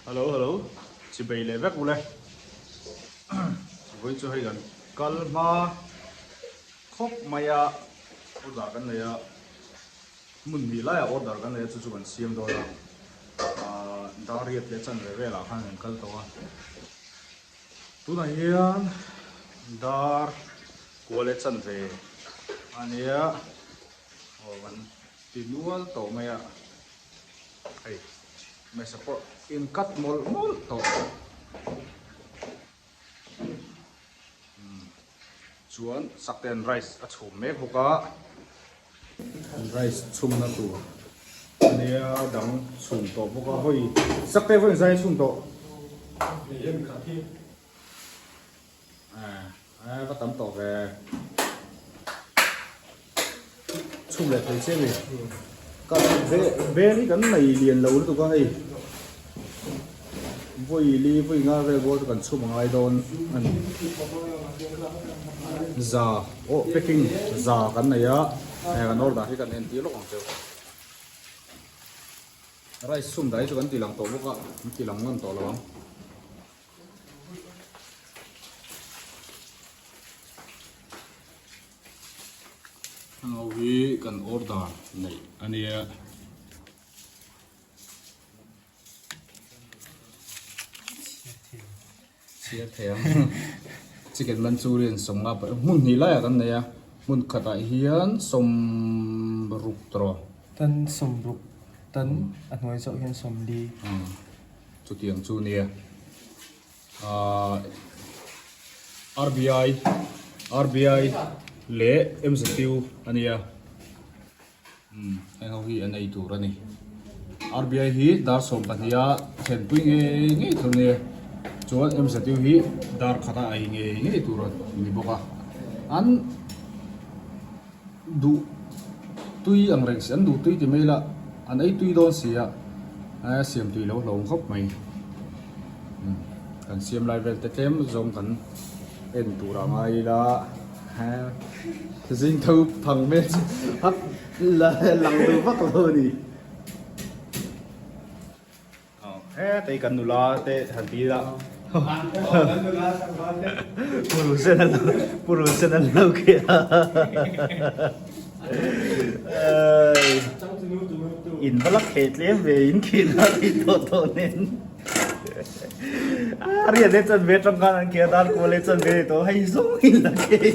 Hello hello chibei leh vek ule vawi chu hei kan kal hma khawp mai a order kan nei a hmun hnih laiah order kan nei a chu chu kan siam dawn a ahh dar riat leh chanve velah khan kan kal tawh a tunah hian dar kua leh chanve a nia aw kan ti nual tawh mai a. Hei hmeichhe pawh in cut mawlh mawlh tawh chuan sakten rice a chhum mek bawk a rice chhumna tur ania dang chhum tawh bawk a hawi sakte vawi zai chhum tawh a va tam tawh ve chhum leh thei che mi ka ve bel hi kan nei lian lo lutuk a hei vawi li vawi nga vel bawr chu kan chhum a ngai dawn a ni za aw packing za kan nei a hei kan order hi kan entir lawk ang cheu rice chhum dah hi chu kan ti lang tawh bawk a kan ti lang nawn tawh lo ang. Heng ho hi kan order neih a nia. Chhiar thei ang. Chicken manchurian sawmnga pawh hmun hnih laiah kan nei a, hmun khatah hian sawmruk tawh. Tan sawmruk tan a hnuai zawh hian sawmli. Chutiang chu nia RBI RBI leh MZU a nia umm heng ho hi an ei tur a ni RBI hi dar 12 a thlenpui ngei ngei tur a nia chuan MZU hi dar khat a ei ngei ngei tur a ni bawk a an duh tui ang reng si an duh tui ti mai ila an ei tui dawn si a a siam tui lo hlawm khawp mai kan siam lai vel te tlem zawng kan en tur a ngai ila zing tho phang mek chu a lang duh vak lo a ni. Hetei kan nula te han ti ila purun sen an purun sen an lo khi a in va la kheh tlem ve in khih na tih tawh tawh nen a rian e chan ve tang khan an kheh a dar kual e chan ve tawh hei zawng in la kheh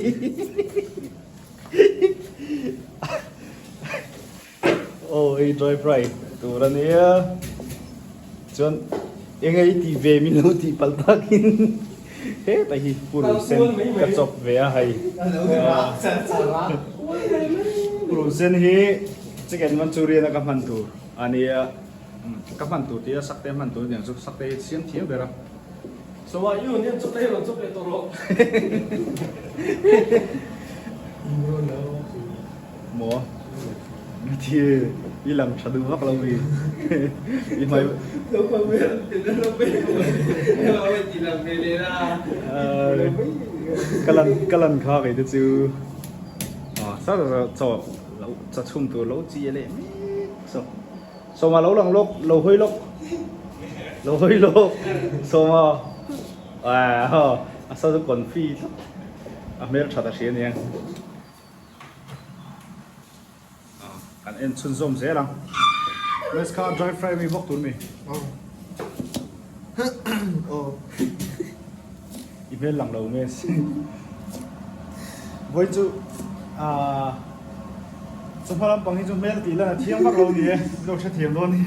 Aw hei dry fry tur a nia chuan eng ei tih ve min lo tih palh takin hetah hi purun sen ka chawp ve a hei purun sen hi chicken manchurian a ka hman tur a nia ka hman tur tih a sakte hman tur aniang chu sakte hi siam thiam ber a. Maw? Thi i lang tha duh vak lo mi i hmai ka lan ka lan kha kei te chu sa chaw lo cha chhum tur lo chi a leh mek so sawma lo lang lawk lo hawi lawk lo hawi lawk sawma a sa chu confi tlat a hmel that a hria aniang. Kan en chhunzawm zel ang. Mess kha dry fry mi bawk tur mi. I hmel lang lo mess. Vawi chu chawhma lampang hi chu hmel tih lan a thiang vak lo ni e. Lo hrethiam dawn ni.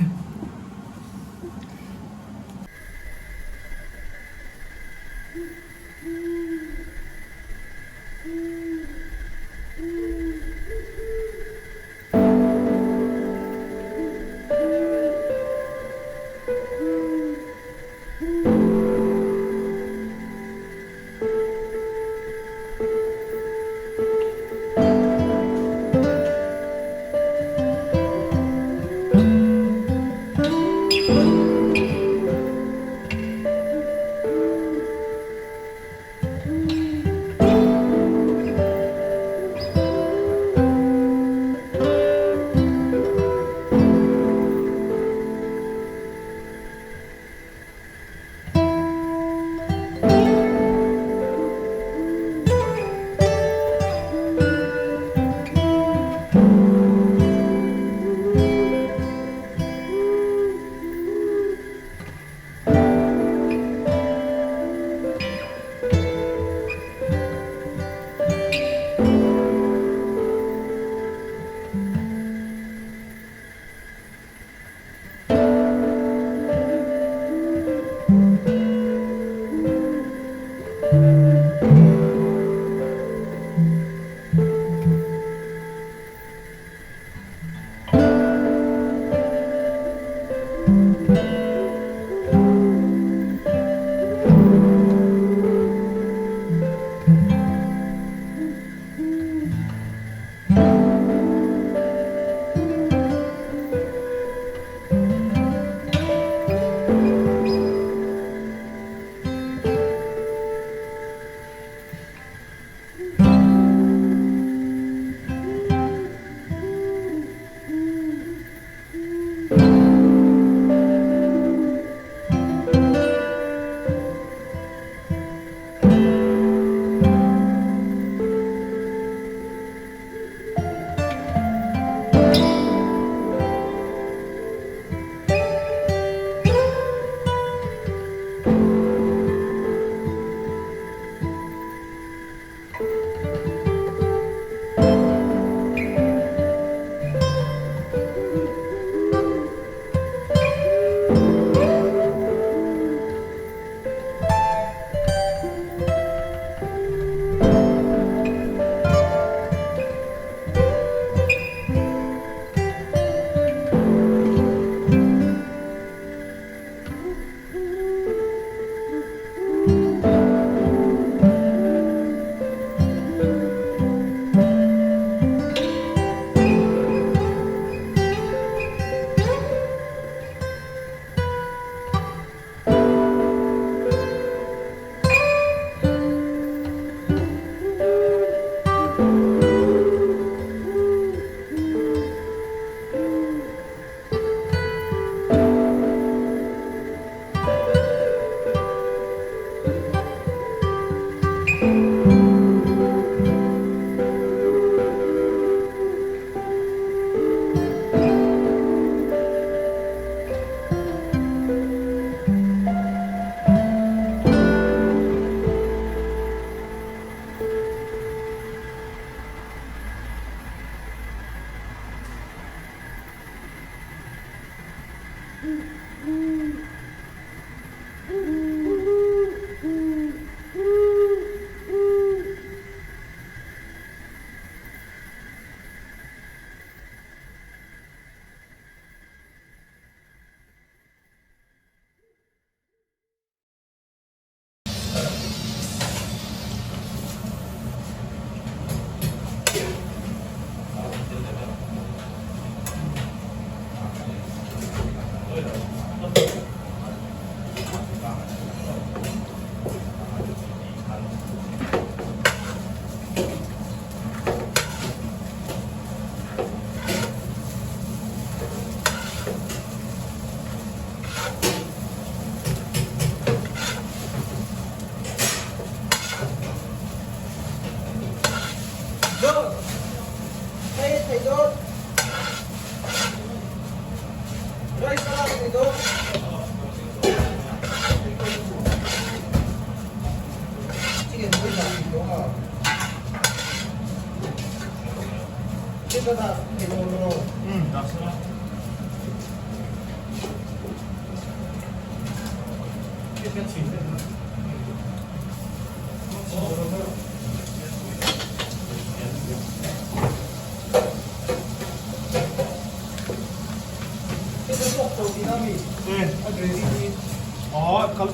Kal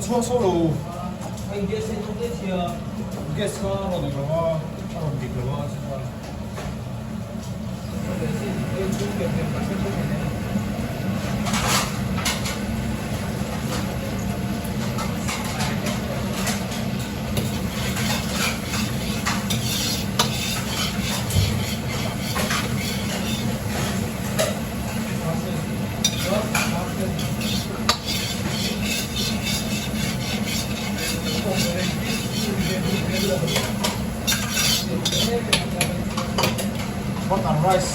chhuak so lo gas kha a rawn eng lo a a rawn dik lo a chuan Butter rice.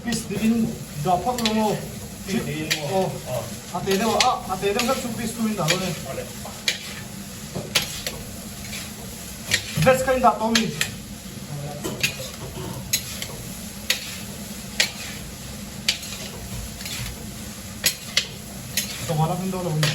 Piece tiin dah phawt lo maw? Piece tiin maw? Aw. A te deuh a, a te deuh hlek chu piece tu in dah dawn e. Veg kha in dah tawh mi? Sawma lam in dawn lo mi?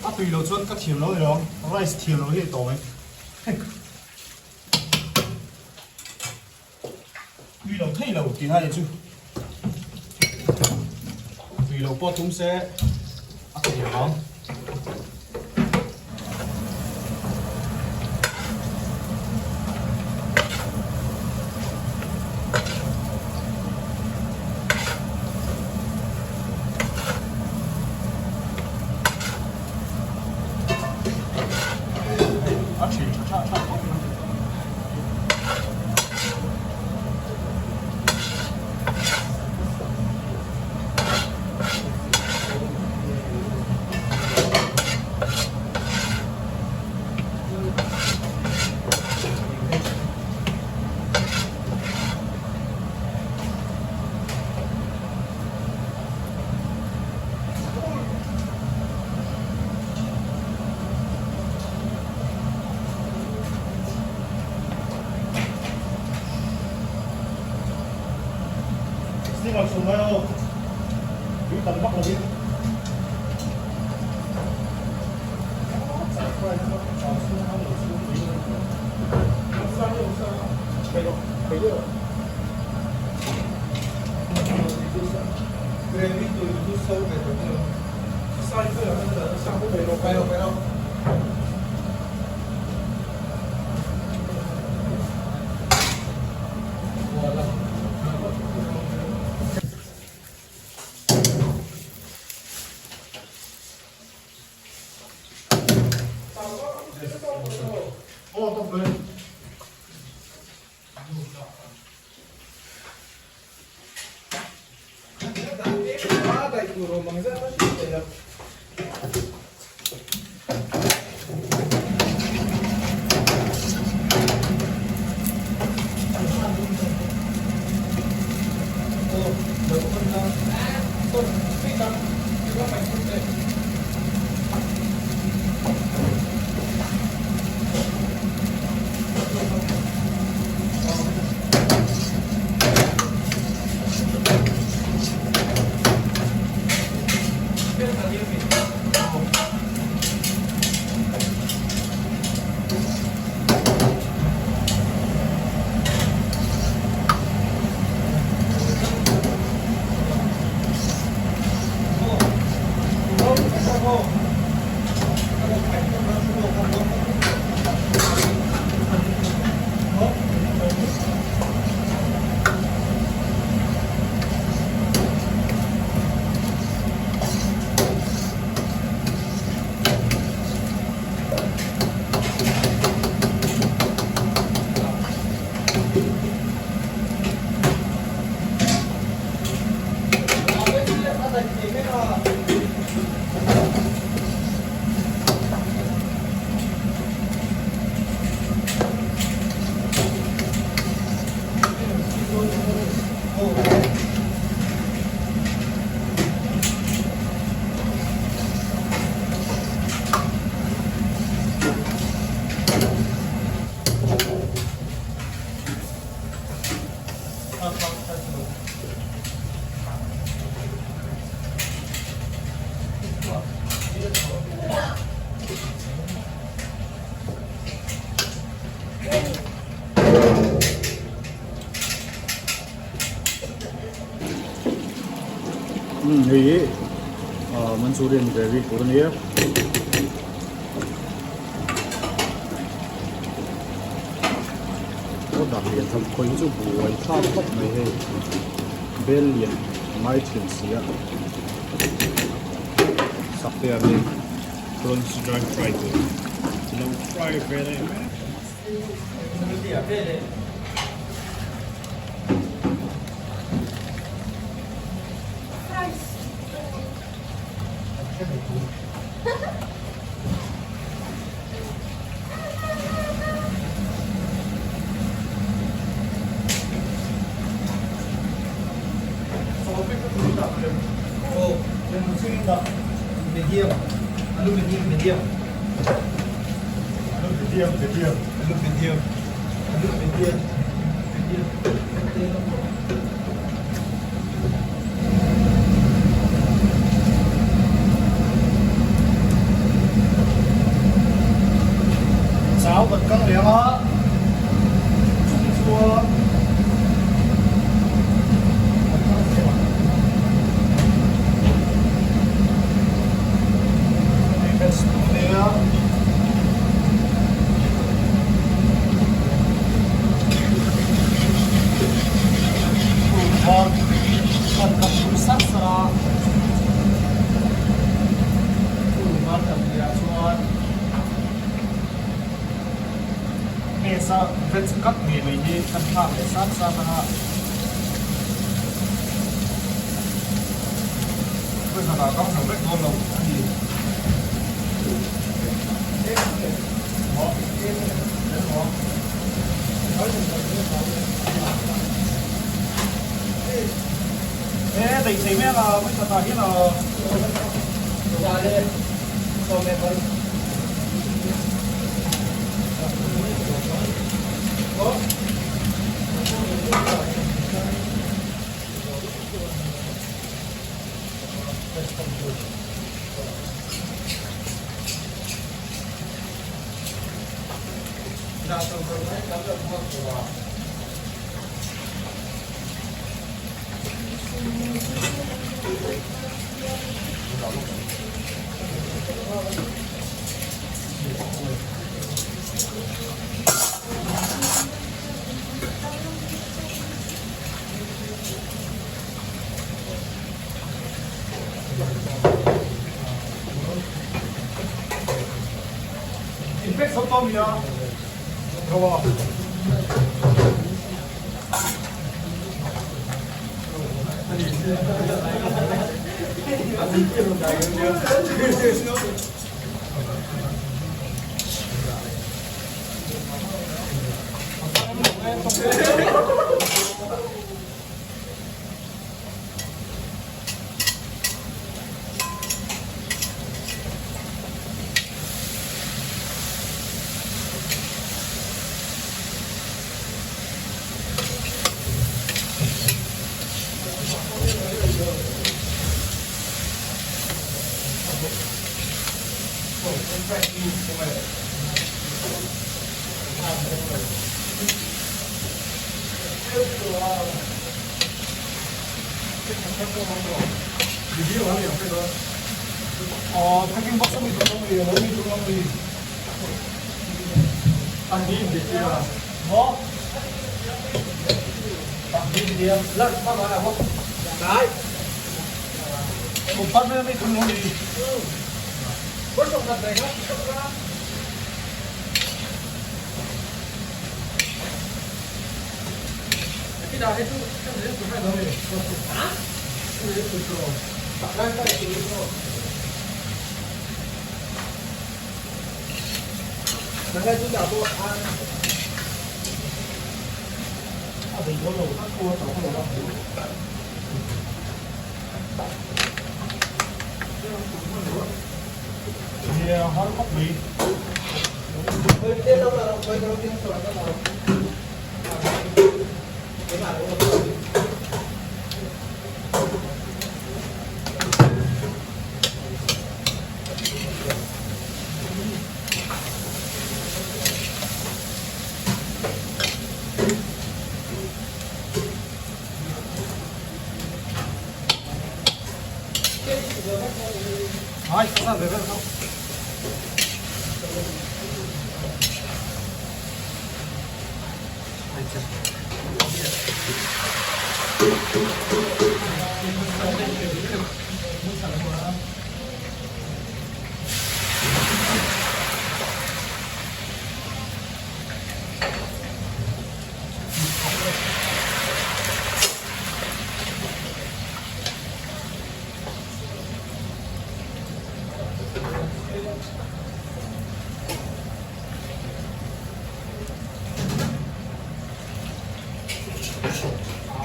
A tui lo chuan ka thiam lo ni lo rice thiam lo hi a tawng e tui lo thei lo tih lai chu tui lo pawh tum se a thei lo ang. Hei hi Manchurian gravy tur a nia. Aw dah lian tham khawi hi chu buai thlak khawp mai hei bel lian a ngai thin si a sakte a ni prawns dry fry tur lo fry ve leh mek. Chau kan kang leh ang a, chumi chuan kan kang zel ang. Hei vegetable nia. Chuan kan kang tum sar sar a, chumi kan leh ah chuan. Mesa veg cut ngei mai hi kan thlak leh sat sat ang a. Pawisa dah kang zo vek dawn lo a ni. daih thei mai ang a vawi khatah hian a In pack zo tawh mi a tho a.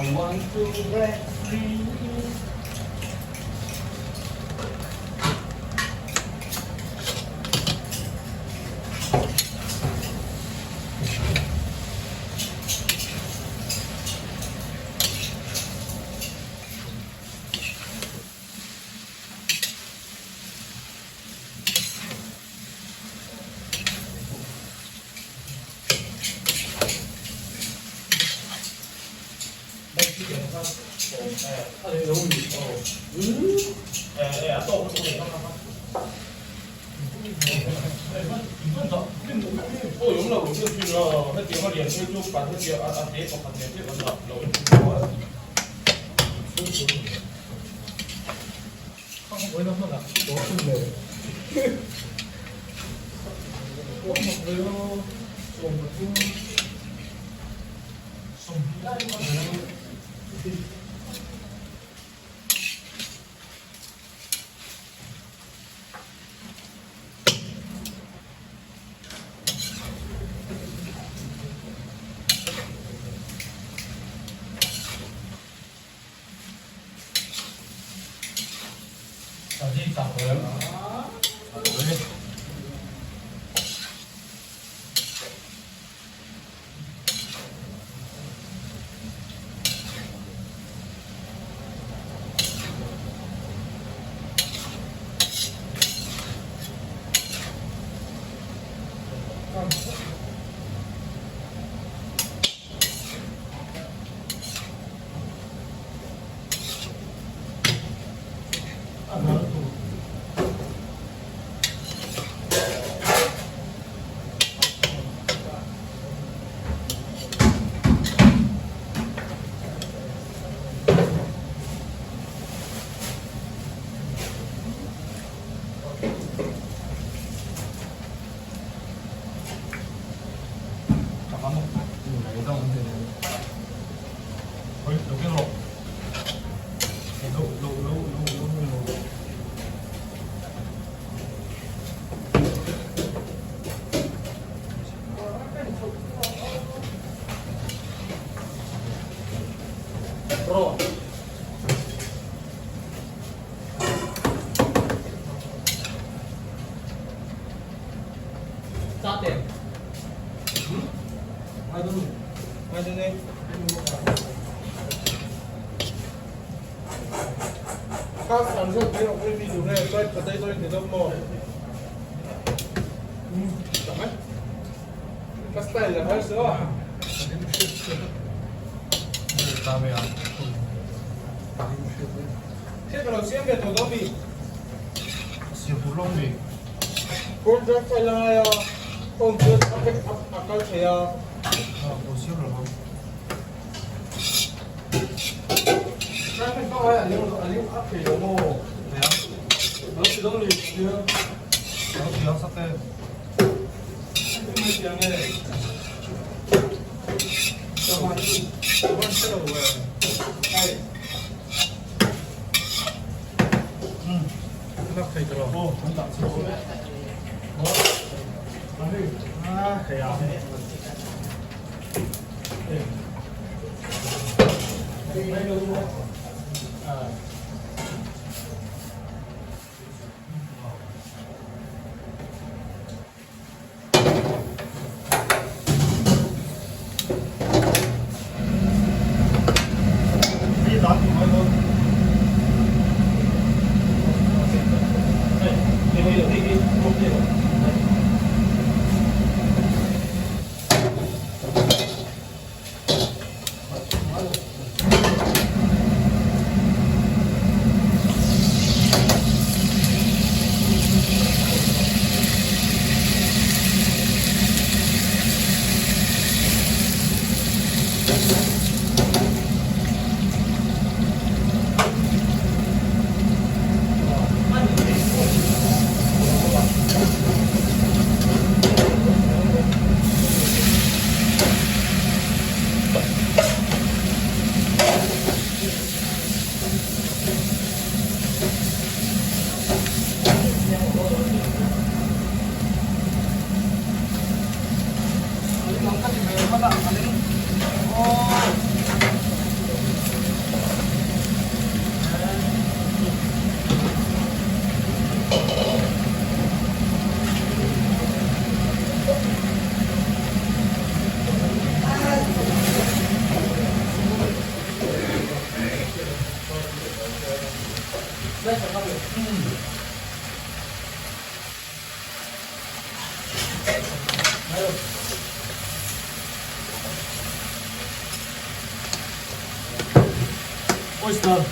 I want to break free. Oyster.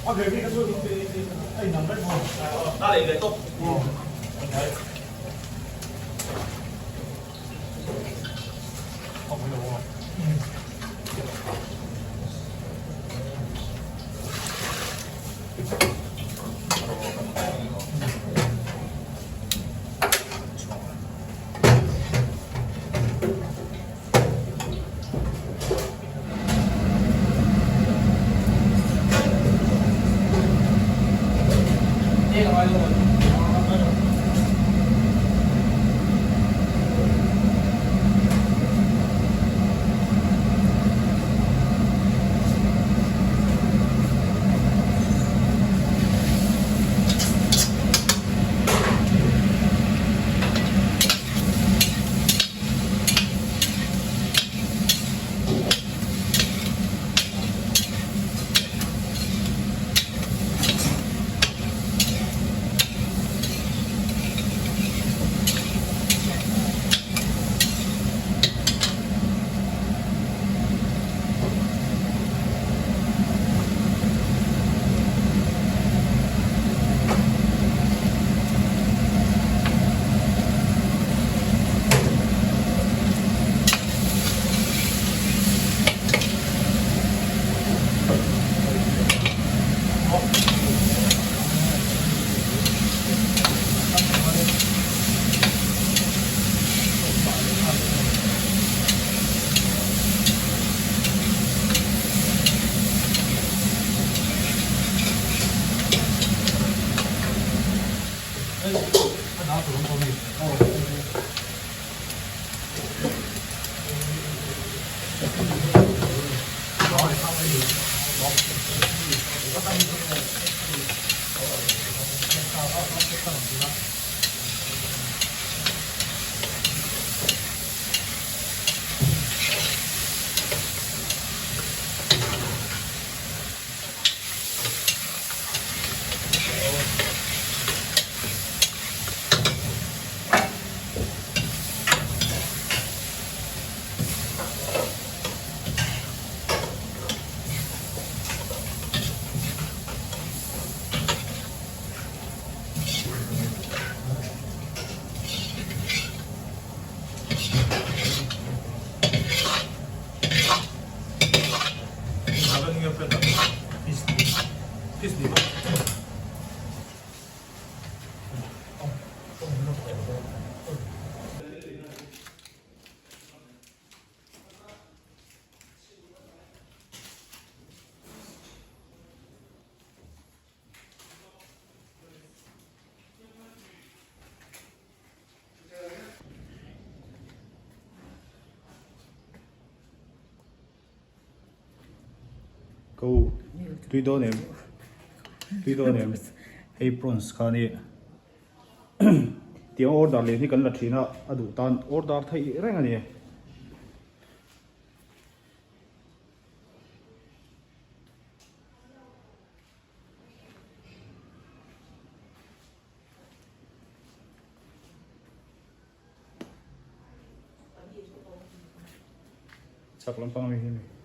Ko tui dawn em tui dawn em hei prawns kha ni tiang order leh hi kan la thin a a duh tan order theih reng a ni. Chak lampang ami hi mi.